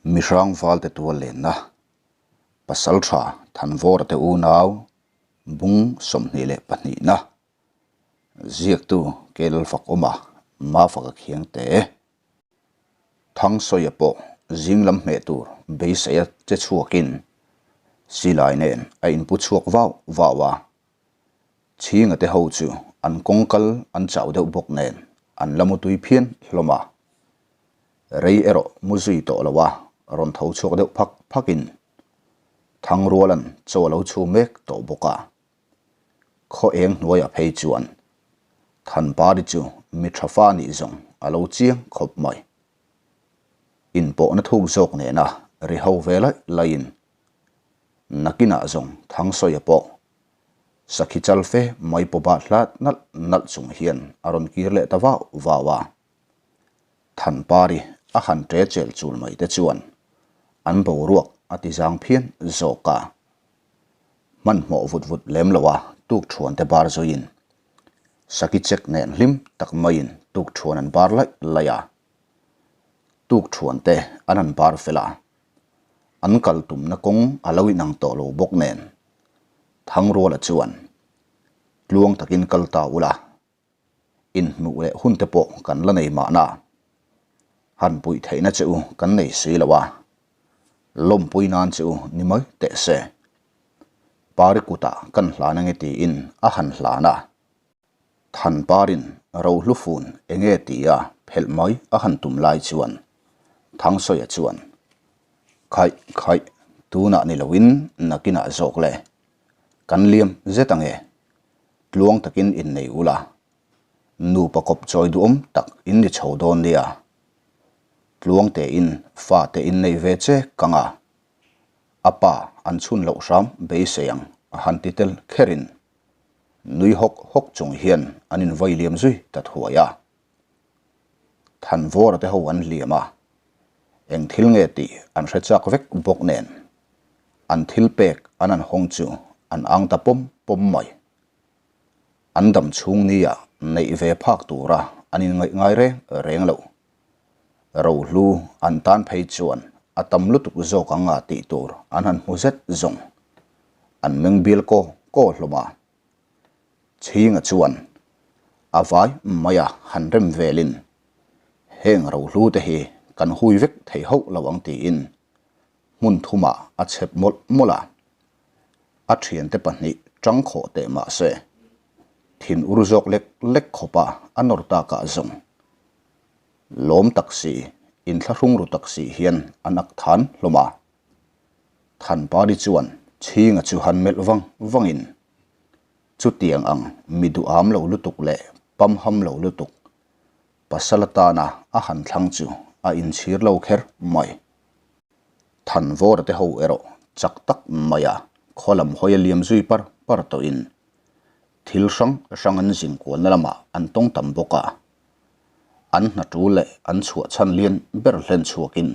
Mihrang valte tual lenna Pasaltha Thanvawra te unau bung 22 na ziaktu Kelfak awma Mafaka Khiangte Thangsawi pawh zing lam hmeh tur beisei a che chhuakin silai nen a inpu chhuak vau vau a. Chhinga te ho chu an kawng kal an chau deuh bawk nen an la mutui phian hlawm a. Rei erawh mu zui tawh lo a, rawn tho chhuak deuh phak phakin Thangruala'n chaw a lo chhu mek tawh bawk a. Khaw eng hnuaiah phei chuan Thanpari chu mi tha fa nih zawng a lo chiang khawp mai. Inpawhna thuk zawk nena ri ho ve laih laihin nakinah zawng Thangsawi pawh Sakhi chal fe mai pawh bat hlat nalh nalh chung hian a rawn kir leh ta vau vau a. Thanpari a han ṭe chel chul mai te chuan an boruak a ti zang phian zawk a. Hmanhmawh vut vut lem lo a tukṭhuan te bar zuiin Sakhi chek nen hlim tak maiin tukṭhuan an bar laih laih a. Tukṭhuan te an han bar fel a. An kal tumna kawng a lo inang tawh lo bawk nen Thangruala chuan tluang takin kal ta ula, inhmuh leh hun te pawh kan la nei mahna, han puih theihna che u kan nei si lo a, lawmpui nan che u ni mai teh se. Pari kutah kan hlan ange tiin a han hlan a. Thanparin rohlu fun enge tia phelh mai a han tum lai chuan Thangsawi chuan, Khaih khaih, tunah ni loin nakinah zawk le. Kan liam zet ange. Tluang takin innei ula. Nupa kawp chawi duhawm tak in ni chho dawn nia. Tluang tein fate innei ve che kang a. A pa an chhun loh hram beisei ang a han ti tel kherin. Nui hawk hawk chung hian an invai liam zui ta thuai a. Thanvawra te ho an hliam a, eng thil nge tih an hre chak vek bawk nen an thil pek an an hawng chu an ang ta pawm pawm mai. An dam chhung nia neih ve phak tura an inngaih ngai reng reng lo. Rohlu an tan phei chuan a tam lutuk zawk ang a tih tur an han hmu zet zawng. An meng bial kaw kaw hlawm a. Chhinga chuan a vai mai a han rem velin heng rohlu te hi kan hui vek thei hauh lo ang tiin hmun thumah a chhep mawlh mawlh a. A thiante pahnih tang khawh teh mah se thin ur zawk lek lek khawpa a nawr takah zawng lawm tak si inthlahrung ru tak si hian an ak than hlawm a. Thanpari chuan Chhinga chu han melh vang vangin chutiang ang mi duham lo lutuk leh pamham lo lutuk pasal atana a han thlang chu a inchhir lo kher mai. Thanvawra te ho erawh chak tak maia khaw lam hawi a liam zui par par tawhin thil hrang hrang an zin kualna lamah an tawng tam bawk a, an hna tul leh an chhuah chhan lian ber hlen chhuakin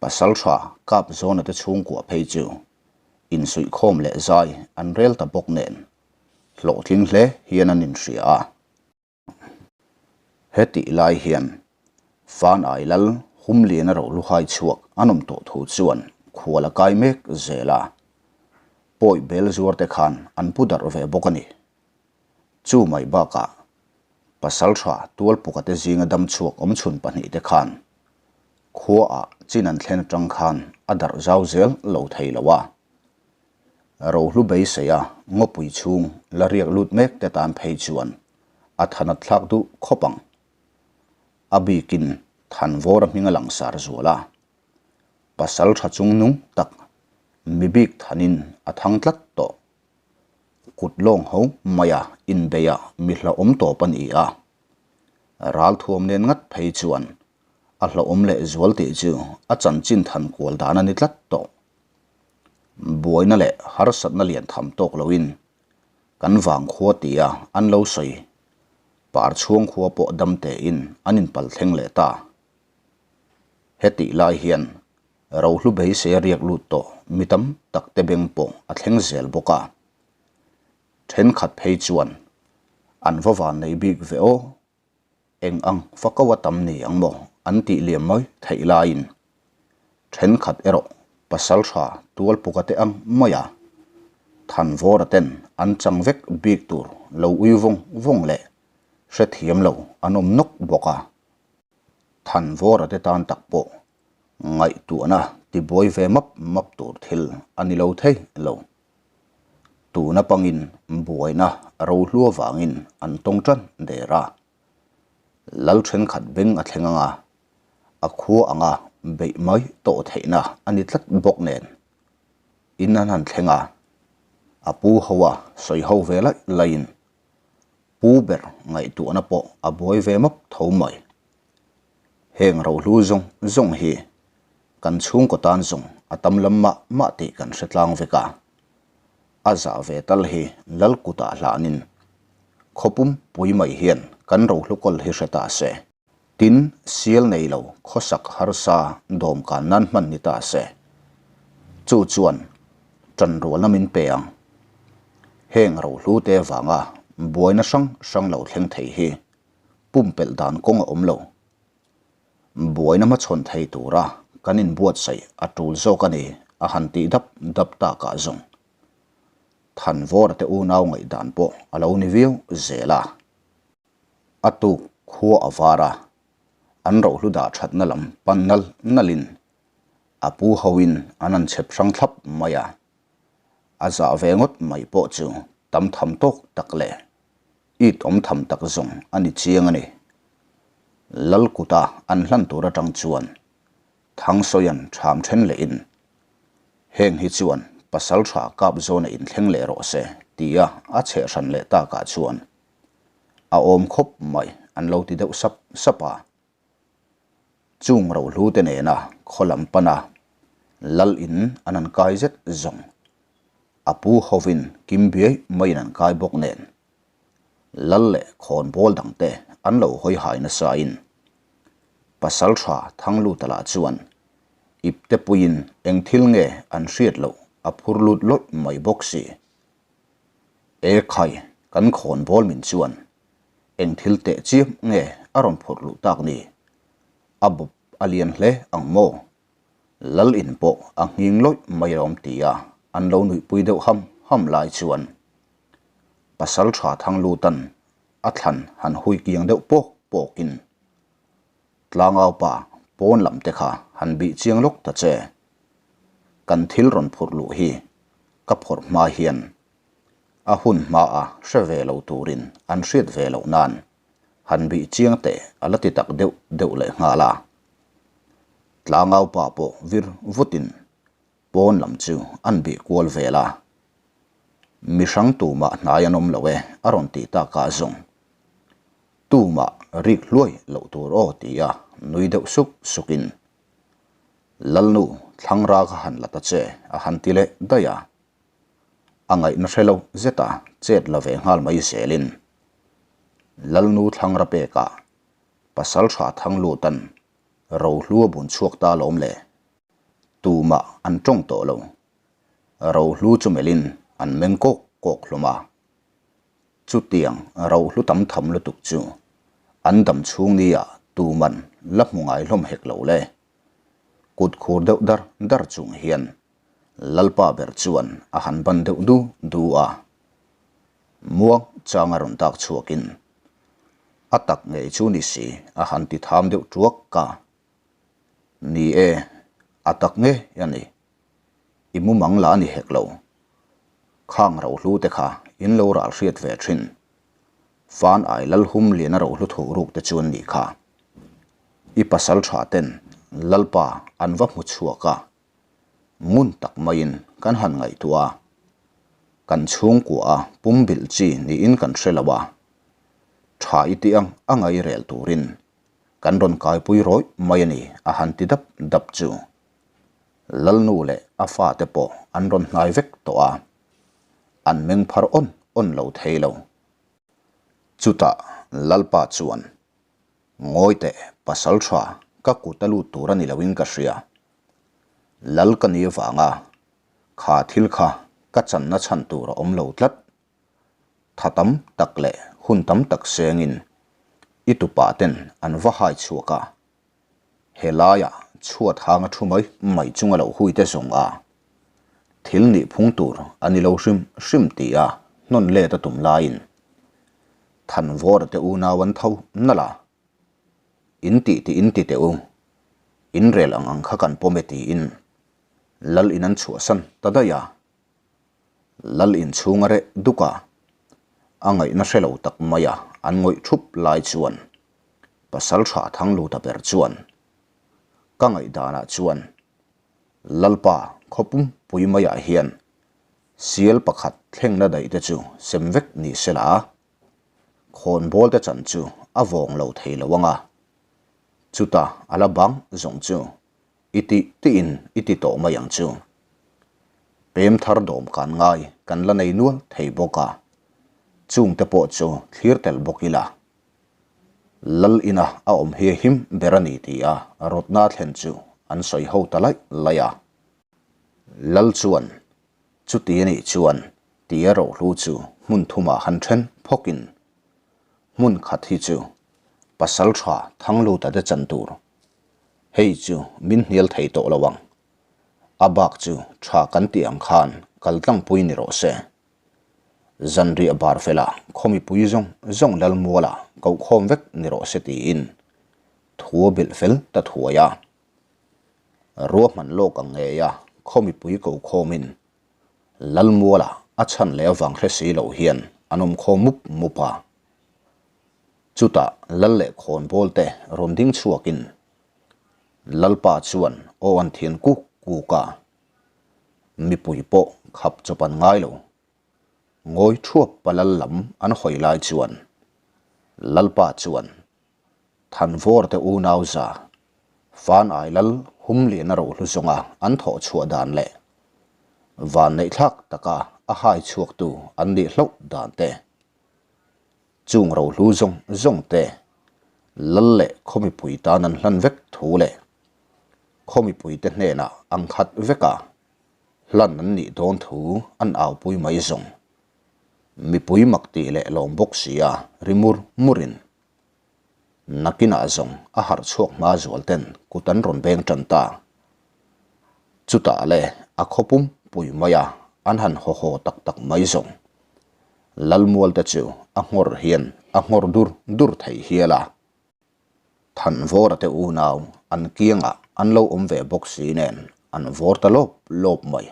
Pasal tha kap zawna te chhungkua phei chu insuihkhawm leh zai an rel ta bawk nen hlawhtling hle hian an inhria a. Hetih lai hian Fan Ai Lal Humliana Rohluhai chhuak an awm tawh thu chuan khual a kai mek zel a, pawi bel zuar te khan an pu darh ve bawk a ni. Chu mai bakah pasal tha tualpuka te zinga dam chhuak awm chhun pahnihte khan khuaah chin an thlen atang khan a darh zau zel lo thei lo a. Rohlu beiseia ngawpui chhung la riak lut mek te tan phei chuan a than a thlak duh khawp ang. A bikin Thanvawra hming a langsar zual a. Pasal tha chungnung tak mi bik thanin a thang tlat tawh. Kut lawng ho maia inbeia mi hlauhawm tawp a ni a, ralthuam nen ngat phei chuan a hlauhawm leh zual tih chu a chanchin than kual dan a ni tlat tawh. Buaina leh harsatna lian tham tawk loin kan vang khua tia an lo sawi par chhuang khua pawh dam tein an inpal thleng leh ta. Hetih lai hian Rohlu beisei a riak lut tawh mi tam tak te beng pawh a thleng zel bawk a. Thenkhat phei chuan an va van nei bik ve aw, eng ang fa ko a tam ni ang maw an tih liam mai theih laiin. Thenkhat erawh pasaltha Tualpuka te ang mai a, Thanvawra ten an chang vek bik tur lo ui vawng vawng leh hrethiam lo an awm nawk bawk a. Thanvawra te tan tak pawh ngaihtuahna tibuai ve map map tur thil a ni lo thei lo. Tuna pangin buaina rohlu avangin an tawng tan der a. Lal thenkhat beng a thleng anga a khua anga beih mai tawh theihna a ni tlat bawk nen. In an han thleng a, a pu ho a sawi ho ve laih laihin pu ber ngaihtuahna pawh a buai ve map tho mai. Heng rohlu zawng zawng hi kan chhungkaw tan zawng a tam lam mah mah tih kan hre tlang vek a. A zah ve tal hi lal kutah hlanin khawpum pui mai hian kan rohlu kawl hi hre ta se. Tin, sial nei lo khawsak harsa dawmkan nan hman ni ta se. Chu chuan tanrualna min pe ang. Heng rohlu te vanga buaina hrang hrang lo thleng thei hi pumpelh dan kawng a awm lo. Buaina hmachhawn thei tura kan inbuatsaih a tul zawk a ni a han tih dap dap takah zawng Thanvawra te unau ngaihdan pawh a lo ni viau zel a. A tuk khua a var a, an rohlu dah thatna lam pan nal nalin a pu hoin an han chhep hrang thlap mai a. A zah ve ngawt mai pawh chu tam tham tawk tak leh it awm tham tak zawng a ni chiang a ni. Lal kuta an hlan tur atang chuan Thangsawian ṭham ṭhen lehin, Heng hi chuan pasal ṭha kap zawna inthleng leh rawh se tia a chheh hran leh takah chuan a awm khawp mai an lo ti deuh sap sap a. Chung rohlu te nena khaw lam pana lal in an han kai zet zawng a pu hovin kim biai maiin an kai bawk nen lal leh khawnbawl dang te an lo hawi hai nasa in pasal tha Thangluta lah chuan ipte puiin eng thil nge an hriat loh a phur lut lawih mai bawk si. E khai, kan khawn bawl min chuan eng thil teh chiam nge a rawn phurh luh tak ni? A bawp a lian hle ang maw? Lal in pawh a nghing lawih mai a awm tia an lo nuihpui deuh ham ham lai chuan pasal tha Thanglutan a thlan han hui kiang deuh pawk pawkin Tlangau pa pawn lam te kha han bih chiang lawk ta che. Kan thil rawn phurh luh hi ka phawrh hma hian a hun hmaa hre ve lo turin an hriat ve loh nan han bih chiang teh a la ti tak deuh deuh leh nghal a. Tlangau pa pawh vir vutin pawn lam chu an bih kual vel a. Mi hrang tumah hnai an awm lo e a rawn tih takah zawng tumah rik hluai loh tur aw tia nui deuh suk sukin Lalnu thlangra kha han la ta che a han ti leh daih a. A ngaihna hre lo zeta chet la ve nghal mai zelin Lalnu thlangra pekah pasal tha Thanglutan rohlu a bun chhuak ta lawm le. Tumah an tawng tawh lo. Rohlu chu melhin an meng kawk kawk hlawm a. Chutiang rohlu tam tham lutuk chu an dam chhung nia tuman la hmu ngai hlawm hek lo le. Kut khur deuh dar dar chung hian Lalpa ber chuan a han ban deuh du du a. Muang changa rawn dak chhuakin a tak ngei chu ni si a han ti tham deuh tuak ka. Ni e, a tak ngei a ni. I mumang la a ni hek lo. Khang rohlu te kha in lo ral hriat ve thin. Fan ai Lalhum liana rohlu thuh ruk te chu an nih kha. I pasal tha ten Lalpa an va hmu chhuak a, ngun tak maiin kan han ngaihtuah a. Kan chhungkua a pumbilh chi niin kan hre lo a. Tha i tih ang a ngairel turin kan rawn kaipui rawih mai a ni a han ti dap dap chu. Lalnu leh a fate pawh an rawn hnai vek tawh a, an meng phar awn awn lo thei lo. Chutah Lalpa chuan, Ngawi teh, pasal tha, ka kut a lut tur a ni loin ka hria. Lal ka ni avanga kha thil kha ka channa chhan tur a awm lo tlat. Tha tam tak leh hun tam tak sengin i tupa ten an va hai chhuak a. Helaiah chhuat hang a thu mai mai chunga lo hui te zawng a, thil nih phung tur a ni lo hrim hrim ti a hnawn let a tum laiin Thanvawra te unau an tho nalh a, In tih tih in ti teh u, in rel ang ang kha kan pawm e tiin Lal in an chhuahsan ta daih a. Lal inchhung a reh duk a, a ngaihna hre lo tak mai a an ngawih thup lai chuan pasal tha Thangluta ber chuan, Ka ngaihdanah chuan Lalpa khawpum pui maiah hian sial pakhat thlengna daih te chu sem vek ni se la, khawnbawl te chan chu a vawng lo thei lo ang a, chuta a la bang zawng chu I tih tiin i ti tawh mai ang chu. Pem thar dawm kan ngai kan la nei nual thei bawk a, chungte pawh chu thlir tel bawk ila. Lal ina a awm hi him ber a ni ti a rawtna thlen chu an sawi ho ta laih laih a. Lal chuan chuti a nih chuan tia rohlu chu hmun thumah han then phawkin hmun khat hi chu pasal tha Thangluta te chan tur Hei chu min hnial thei tawh lo ang. A bak chu tha kan tih ang khan kal tlangpui ni rawh se. Zanriah bar fela khaw mipui zawng zawng Lalmuala koh khawm vek ni rawh se tiin thu a bilh fel ta thuai a. Ruahman lawk ang ngei a khaw mipui koh khawmin Lalmuala a chhan leh avang hre si loh hian an awm khawm mup mup a. Chutah Lal leh khawnbawl te rawn ding chhuakin Lalpa chuan aw an thian kuk kuk a, mipui pawh khap chawp an ngai lo. Ngawi thuap pa Lal lam an hawi lai chuan Lalpa chuan Thanvawr te unau za Fan ai Lal Humliana rohlu zawnga an thawh chhuah dan leh vanneihthlak taka a hai chhuaktu an nih hlauh dan te Chung rohlu zawng zawng te Lal leh khaw mipui tan an hlan vek thu leh khaw mipui te hnenah ang khat vek a hlan an nih dawn thu an aupui mai zawng. Mipui mak tih leh lawm bawk si a ri mur mur in nakinah zawng a harh chhuak hma zual ten kut an rawn beng tan ta. Chutah le a khaw pum pui mai a an han haw haw tak tak mai zawng. Lalmual te chu a nghawr hian a nghawr dur dur thei hial a. Thanvawra te unau an kiangah an lo awm ve bawk si nen an vawr ta lawp lawp mai.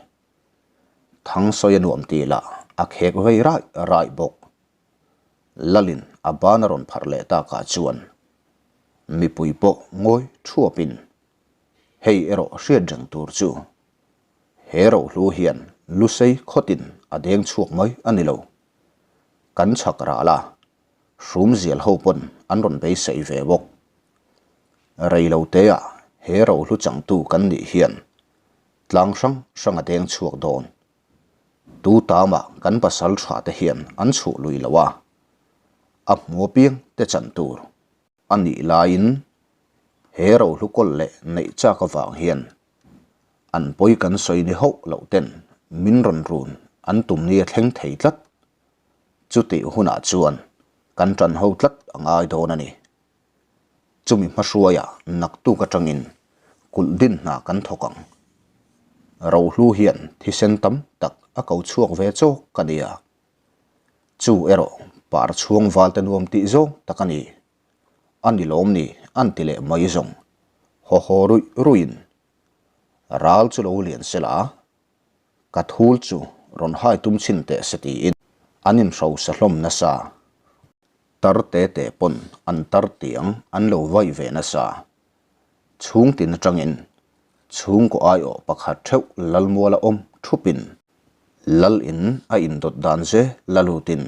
Thangsawi a nuam tih lah a khek vei raih raih bawk. Lalin a ban a rawn pharh leh takah chuan mipui pawh ngawi thuapin hei erawh hriat reng tur chu He rohlu hian lusei khawtin a deng chhuak mai a ni lo. Kan chhak ral a, hrum zial ho pawn an rawn beisei ve bawk. Reiloteah he rohlu changtu kan nih hian tlang hrang hrang a deng chhuak dawn. Tu tamah kan pasal tha te hian an chhuh lui lo a, a hmu apiang te chan tur. A nih laiin he rohlu kawl leh neih chak avang hian an pawi kan sawi ni hauh loh ten min rawn run an tum nia thleng thei tlat. Chutih hunah chuan kan tan ho tlat a ngai dawn a ni. Chumi hmahruaiah naktuk atangin kulh din hna kan thawk ang. Rohlu hian thisen tam tak a ko chhuak ve chawk a nia. Chu erawh par chhuang valte nuam tih zawng tak a ni. A ni lawm ni an ti leh mai zawng. Haw haw ruih ruihin ral chu lo lian se la, ka thul chu rawn hai tum chhin teh se tiin an inhrosa hlawm nasa. Tar te te pawn an tar tiang an lo vaih ve nasa. Chhung tin atangin chhungkaw aiawh pakhat theuh Lalmuala awm thupin Lal in a indawt dan ze la lutin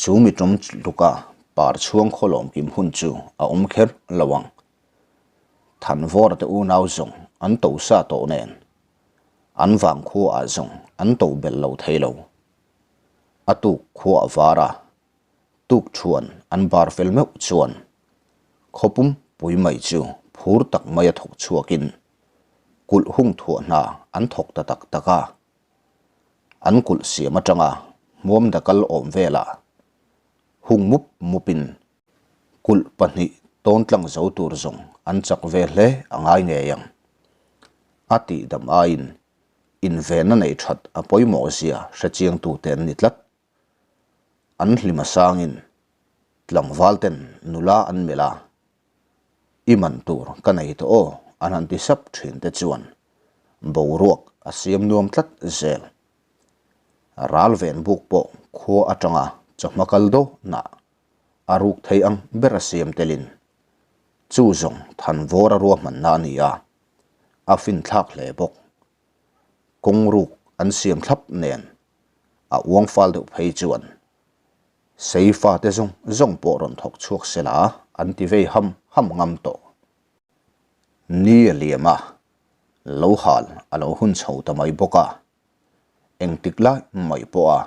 chu mi tum tluka par chhuang khawlawm kim hun chu a awm kher lo ang. Thanvawra te unau zawng an to sa tawh nen an vang khua ah zawng an to belh lo thei lo. A tuk khua a var a, tuk chuan an bar fel meuh chuan khawpum pui mai chu phur tak mai a thawk chhuakin kulh hung thuah hna an thawk ta tak tak a. An kulh siam atanga hmuam dakal awm velah hung mup mupin kulh pahnih tawn tlang zo tur zawng an chak ve hle a ngai ngei ang. A tihdam aiin invenna neih that a pawimawh zia hrechiang tute an ni tlat. An hlim a sangin tlangval ten nula an melh a, I man tur ka nei tawh aw an han ti sap thin te chuan boruak a siam nuam tlat zel. Ral ven buk pawh khua atanga chawhma kal dawnah a ruk thei ang ber a siam telin chu zawng thanvawr a ruahmanna a ni a, a finthlak hle bawk. Kawng ruk an siam thlap nen a uang fal deuh phei chuan sei fate zawng zawng pawh rawn thawk chhuak se la an ti vei ham ham ngam tawh. Ni a liam a, lo hal a lo hun chho ta mai bawk a, engtik lai mai pawh a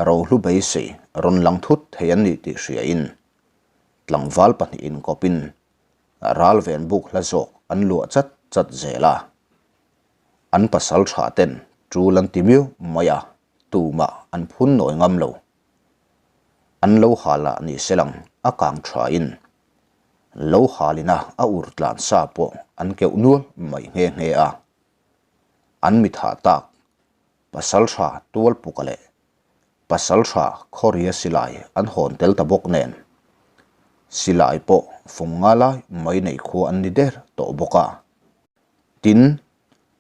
rohlu beisei rawn lang thut thei an nih tih hriain tlangval pahnihin kawpin ral ven buk hla zawk an luah chat chat zel a. An pasal tha ten tul an ti miau mai a, tumah an phun nawi ngam lo. An lo hal ah ni selang a kang tha in lo halin a a ur tlan sa pawh an keuh nual mai nghe nghe a. An mi thah tak pasal tha tual puka leh pasal tha khawria silai an hawn tel ta bawk nen silai pawh fung nga lai mai nei khua an ni der tawh bawk a. Tin,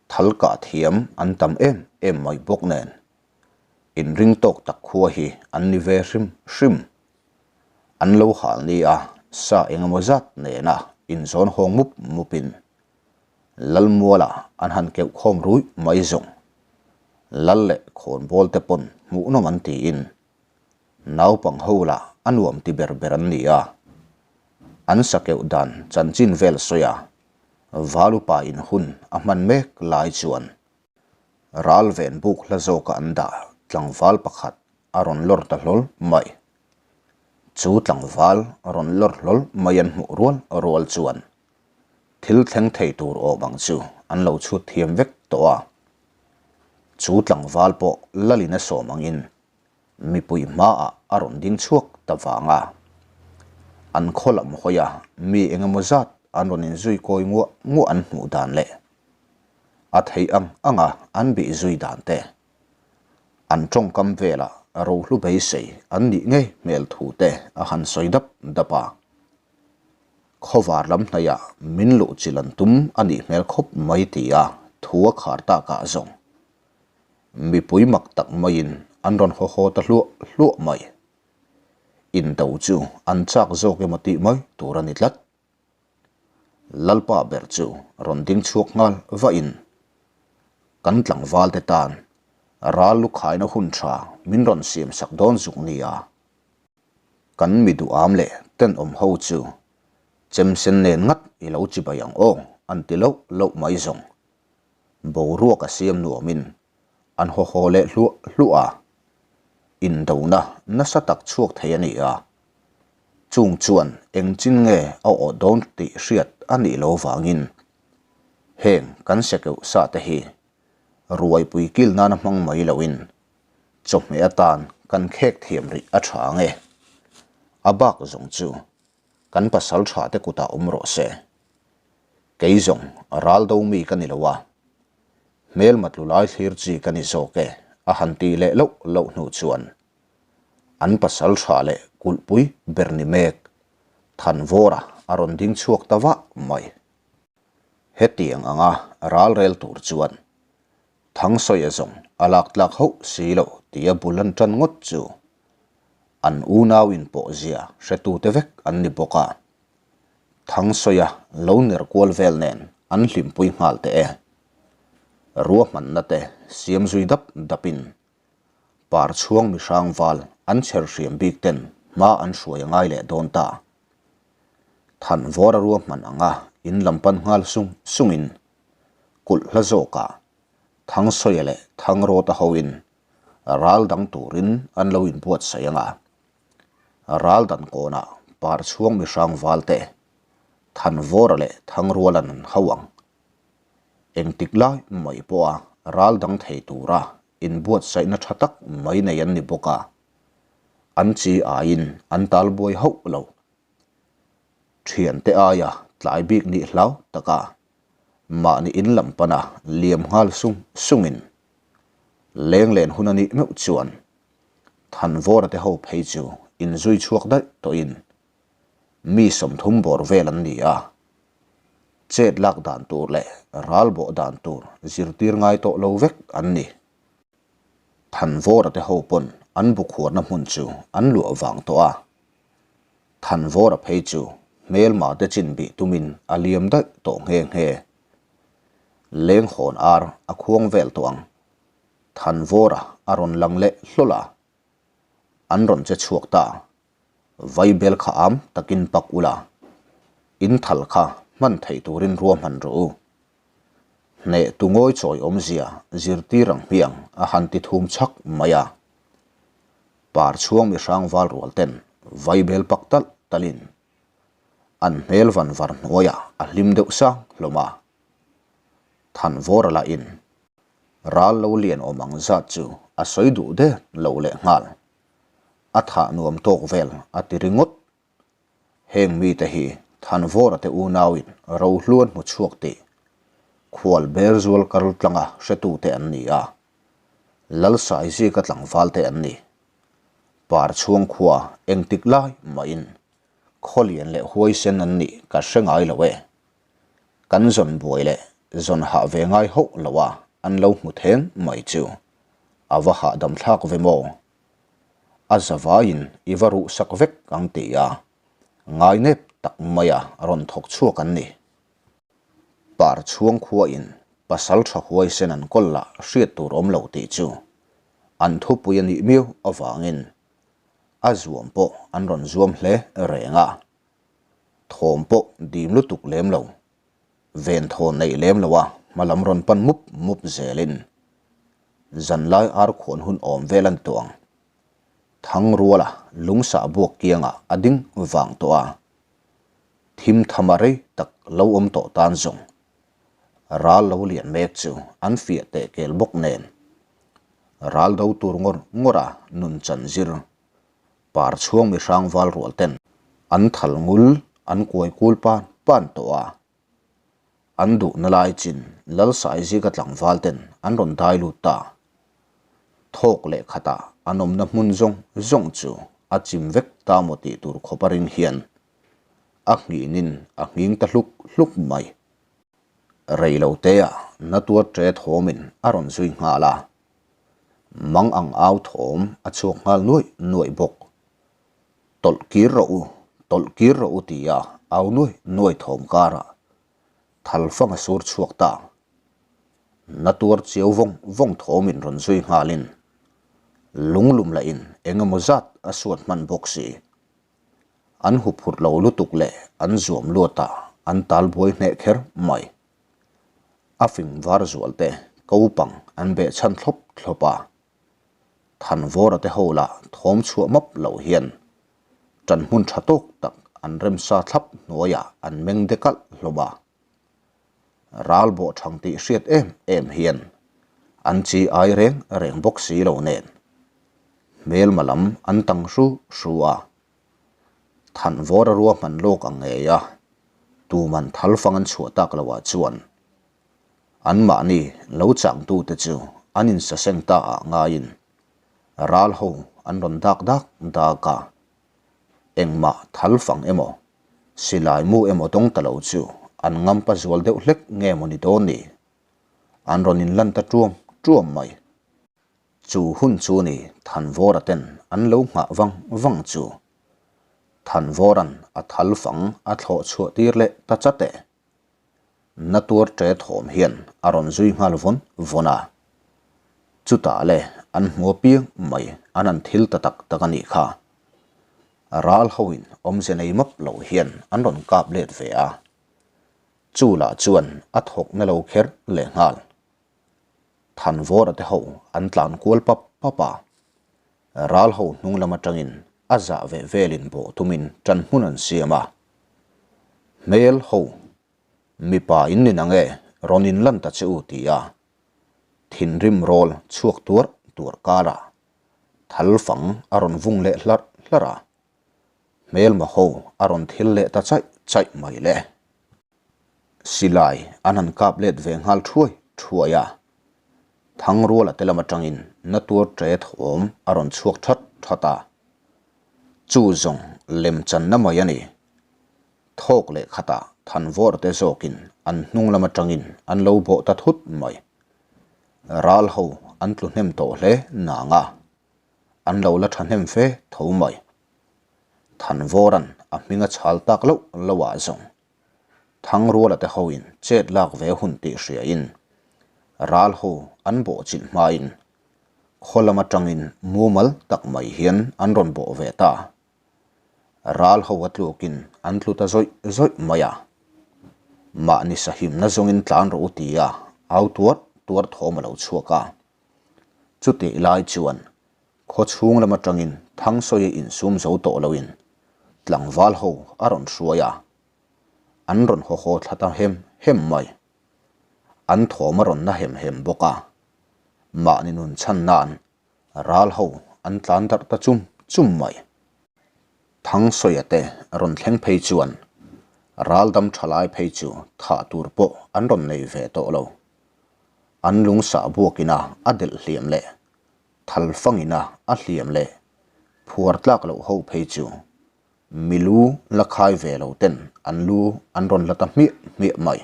thal kah thiam an tam em em mai bawk nen, inring tawk tak khua hi an ni ve hrim hrim. An lo hal ni a, sa engemaw zat nena inzawn hawng mup mupin Lalmuala an han keuh khawm ruih mai zawng. Lal leh khawnbawl te pawn hmuhnawm an tiin naupang ho lah a nuam ti ber ber an ni a, an sa keuh dan chanchin vel sawi a, Valupa in hun a hman mek lai chuan ral ven buk hla zawka an dah tlangval pakhat a rawn lawr ta hlawl mai. Chu tlangval rawn lawr hlawl mai an hmuh rual rual chuan thil thleng thei tur awm ang chu an lo chhut thiam vek tawh a. Chu tlangval pawh lalin a sawm angin mipui hmaah a rawn ding chhuak ta vang a. An khaw lam hawi a, mi eng emaw zat an rawn inzui kawi nguah nguah an hmuh dan leh a theih ang anga an bih zui dan te, an tawngkam velah rohlu beisei an nih ngei hmel thu te a han sawi dap dap a. Khawvar lam hnaihah min luh chilh an tum a nih hmel khawp mai tia thu a khar takah zawng Mipui mak tak maiin an rawn haw haw ta hluah hluah mai. Indo chu an chak zawk emaw tih mai tur a ni tlat. Lalpa ber chu rawn ding chhuak nghal vahin kan tlangval te tan ral lu khaina hun tha min rawn siam sak dawn zuk nia. Kan mi duham leh tenawm ho chu chemsen nen ngat i lo chibai ang aw an ti loh loh mai zawng. Boruak a siam nuamin an haw haw leh hluah hluah a, indona nasa tak chhuak thei a ni a, chung chuan engchin nge a awh dawn tih hriat a nih lo vangin heng kan sekeuh sa te hi ruaipui kil nana hmang mai loin chawhmeh atan kan khek thiam rih a tha ang e. A bak zawng chu kan pasal tha te kutah awm rawh se. Kei zawng ral do mi ka ni lo a, hmelma tlu lai thlir chi ka ni zawk e a han tih leh loh loh hnu chuan an pasal tha leh kulhpui ber ni mek Thanvawra a rawn ding chhuak ta vah mai. Hetiang anga ral rel tur chuan Thangsawi a zawng a lak tlak hauh si lo tia bul an tan ngawt chu an unau in pawh zia hretute vek an ni bawk a. Thangsawi a lo ner kual vel nen an hlimpui nghal teh e. Ruahmanna te siam zui dap dapin Parchhuang mihrang val an chher hriam bik ten hma an hruai a ngai leh dawn ta. Thanvawra ruahman anga in lam pan nghal sung sungin kulh hla zawkah Thangsawi leh Thangrawta hoin ral dang turin an lo inbuatsaih anga ral dan kawnah Parchhuang mihrang valte Thanvawra leh Thangruala'n an hau ang. Engtik lai mai pawha ral dang thei tura inbuatsaihna tha tak mai nei an ni bawk a, an chi aiin an talbuai hauh lo. Thiante aia. tlai bik nih hlau taka mahni in lam pana liam nghal sung sungin leng len hun a nih meuh chuan Thanvawra te ho phei chu inzui chhuak daih tawhin mi 30 bawr vel an ni a, chet lak dan tur leh ral bawh dan tur zirtir ngai tawh lo vek an ni. Thanvawra te ho pawn an bu khuarna hmun chu an luah vang tawh a, Thanvawra phei chu hmelma te chin bih tumin a liam daih tawh nghe nghe. Leng hawn ar a khuang vel tawh ang. Thanvawra a rawn lang leh hlawl a, an rawn che chhuak ta. Vaibel kha am takin pak ula, in thal kha hman theih turin ruahman rawh u. Hneh tu ngawi chawi awmzia zirtir ang hmiang a han ti thum chhak mai a. Par chhuang mi hrang val rual ten vaibel pak talh talhin an hmel van var hnuaiah a hlim deuh sang hlawm a. Thanvawra lahin ral lo lian awm ang zat chu a sawi duh der lo leh nghal. A thah nuam tawk vel a ti ringawt. Heng mite hi Thanvawra te unauin rohluan hmu chhuak tih khual ber zual kar tlanga hretute an ni a, Lalsaizika tlangvalte an ni. Parchhuang khua engtik lai mahin khawlian leh huaisen an nih ka hre ngai lo e. Kan zawn buai leh zawn hah ve ngai hauh lo a an lo hmu theng mai chu a va hahdam thlak ve maw? A zavaiin i va ruh sak vek ang ti a, ngainep tak maia rawn thawk chhuak an ni. Par chhuang khuain pasal tha huaisen an kawl lah hriat tur awm lo tih chu an thupui a nih miau avangin a zuam pawh an rawn zuam hle reng a, thawm pawh dim lutuk lem lo. Venthawn neih lem lo a hma lam rawn pan mup mup zelin zanlai ar khuan hun awm vel a ni tawh ang. Thangruala lungsah buak kiangah a ding vang tawh a, thim thama rei tak lo awm tawh tan zawng ral lo lian mek chu an fiah teh kel bawk nen ral do tur ngawr ngawr a nun chan zir Par chhuang mi hrang val rual ten an thal ngul an kuai kul pan pan tawh a, an duhna lai chin Lalsaizika tlangval ten an rawn dai lut ta. Thawk leh khatah an awmna hmun zawng zawng chu a chim vek ta maw tih tur khawp a ring hian a nghinin a nghing ta hluk hluk mai. Rei lo teah na tuar ṭe thawmin a rawn zui nghal a. Mang ang au thawm a chhuak nghal nuaih nuaih bawk. Tawlh kir rawh u, tawlh kir rawh u tia au nuaih nuaih thawm karah thalfang a sur chhuak ta. Na tuar chiau vawng vawng thawmin rawn zui nghalin lunglum lahin eng emaw zat a suat hman bawk si. An huphurh lo lutuk leh an zuam luatah an tal buai hneh kher mai. A fing var zual te kopang an beh chhan thlawp thlawp a, Thanvawra te ho lah thawm chhuah map lo hian ṭan hmun ṭha tawk tak an remsa thlap hnuaiah an meng de kalh hlawm a. Ral bawh ṭhang tih hriat em em hian an chi ai reng reng bawk si lo nen hmelma lam an tang hru hru a. Thanvawra ruahman lawk ang ngei a, tuman thalfang an chhuah tak loh ah chuan anmahni lo changtute chu an insaseng ta ah ngaiin ral ho an rawn dak dak dak a, engmah thalfang emaw silai mu emaw dawng ta lo chu an ngampa zual deuh hlek nge maw ni dawn ni? An rawn inlan ta tuam tuam mai. Chu hun chu ni Thanvawra ten an lo nghah vang vang chu. Thanvawra'n a thal fang a thlawh chhuah tir leh ta chat e. Na tuar ṭe thawm hian a rawn zui nghal vawn vawn a. Chutah le an hmu apiang mai an han thil ta tak tak a nih kha. Ral hoin awmze nei map lo hian an rawn kap let ve a. Chu lah chuan a thawk na lo kher lehnghal. Thanvawra te ho an tlan kual pap pap a, ral ho hnung lam atangin a zah ve velin bawh tumin tan hmun an siam a. Hmel ho, mipa in ni nange rawn in lan ta che u ti a, thinrim rawl chhuak tuar tuar karah thal fang a rawn vung leh hlarh hlarh a, hmelma ho a rawn thil leh ta chaih chaih mai le. Silai an han kap let ve nghal thuai thuai a. Thangruala te lam atangin na tuar ṭe thawm a rawn chhuak that that a. Chu zawng lemchanna mai a ni. Thawk leh khatah Thanvawr te zawkin an hnung lam atangin an lo bawh ta thut mai. Ral ho an tlu hnem tawh hle nang a, an lo la thahnem fe tho mai. Thanvawran a hming a chhal tak loh loh ah zawng Thangruala te hoin chet lak ve hun tih hriain ral ho an bawh chilh hmain khaw lam atangin mumal tak mai hian an rawn bawh ve ta. Ral ho a tlukin an tlu ta zawih zawih mai a. Mahni sahimna zawngin tlan rawh u tia au tuar tuar thawm a lo chhuak a. Chutih lai chuan khaw chhung lam atangin Thangsawi a insum zo tawh loin tlangval ho a rawn hruai a. An rawn haw haw thla ta hem hem mai. An thawm a rawn na hem hem bawk a. Mahni nun chhan nan Ral ho an tlan darh ta chum chum mai. Thangsawi te rawn thleng phei chuan ral dam tha lai phei chu thah tur pawh an rawn nei ve tawh lo. An lung sah buakin a a delh hliam leh thal fangin a a hliam leh phuar tlak loh ho phei chu mi lu la khai ve lo ten an lu an rawn la ta hmiah hmiah mai.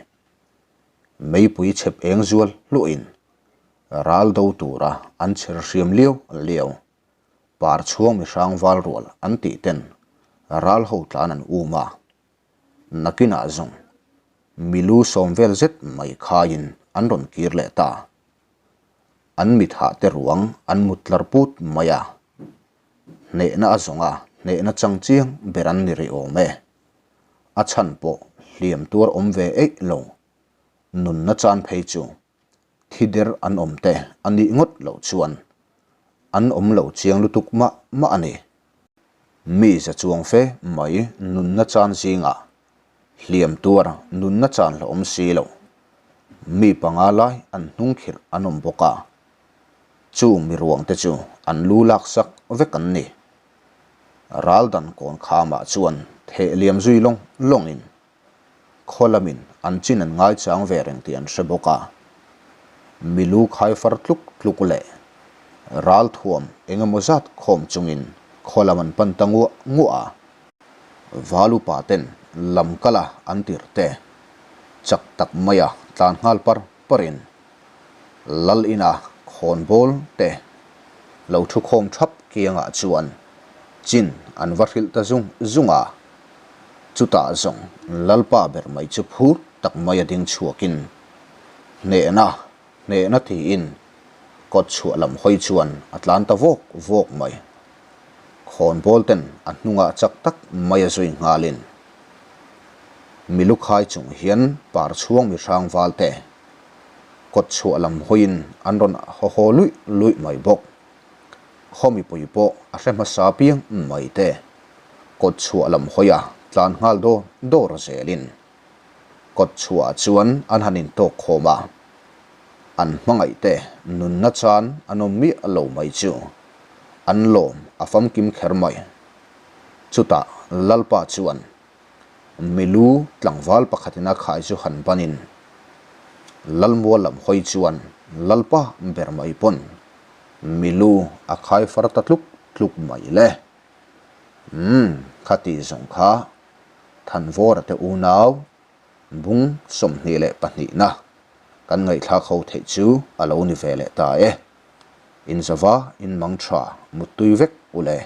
Meipui chhep eng zual hluahin Ral do tura an chher hriam liau liau. Par chhuang mi hrang val rual an tih ten ral ho tlan an um a. Nakinah zawng mi lu sawm vel zet mai khaiin an rawn kir leh ta. An mit hah te ruang an mut tlar put mai a. Hnehna a zawng a, hnehna chang chiang ber an ni rih awm e. A chhan pawh hliam tuar awm ve eih lo. Nunna chan phei chu Thi der an awm te a nih ngawt loh chuan an awm lo chiang lutuk mah mah a ni. Mi za chuang fe mai nunna chan zingah hliam tuar nunna chan la awm si lo. Mi panga lai an hnung khirh an awm bawk a, chung mi ruang te chu an lu lak sak vek an ni. Raldan kawn khamah chuan theh liam zui lawng lawngin Khaw lamin an chin an ngaichang ve reng tih an hre bawk a, milu khai far tluk tluk leh ral thuam eng emaw zat khawm chungin khaw lam an pan ta nguah nguah a. Val upa ten lam kala an tirh te chak tak maia tlan nghal par parin Lal ina khawnbawl te lo thu khawm thap kiangah chuan chin an va hrilh ta zung zung a. Chutah zawng Lalpa ber mai chu phur tak mai a ding chhuakin hnehna hnehna tiin kawt chhuah lam hawi chuan a tlan ta vawk vawk mai. Khawnbawl ten a hnungah chak tak mai a zui nghalin milukhai chung hian par chhuang mi hrang val te kawt chhuah lam hawiin an rawn haw haw luih luih mai bawk. Khaw mipui pawh a hre hmasa piang mai te. Kawt chhuah lam hawia tlan nghal dawr dawr zelin kawt chhuahah chuan an han intawk khawm a, an hmangaih te nunna chan an awm miah lo mai chu an lawm a famkim kher mai. Chutah Lalpa chuan Milu tlangval pakhatin a khai chu han banin Lalmual lam hawi chuan Lalpa ber mai pawn Milu a khai far ta tluk tluk mai le. Umm, khati zawng kha Thanvawra te unau bung 22 na kan ngaihthlak ho theih chu a lo ni ve leh ta e. Inzava inmang tha muttui vek u le.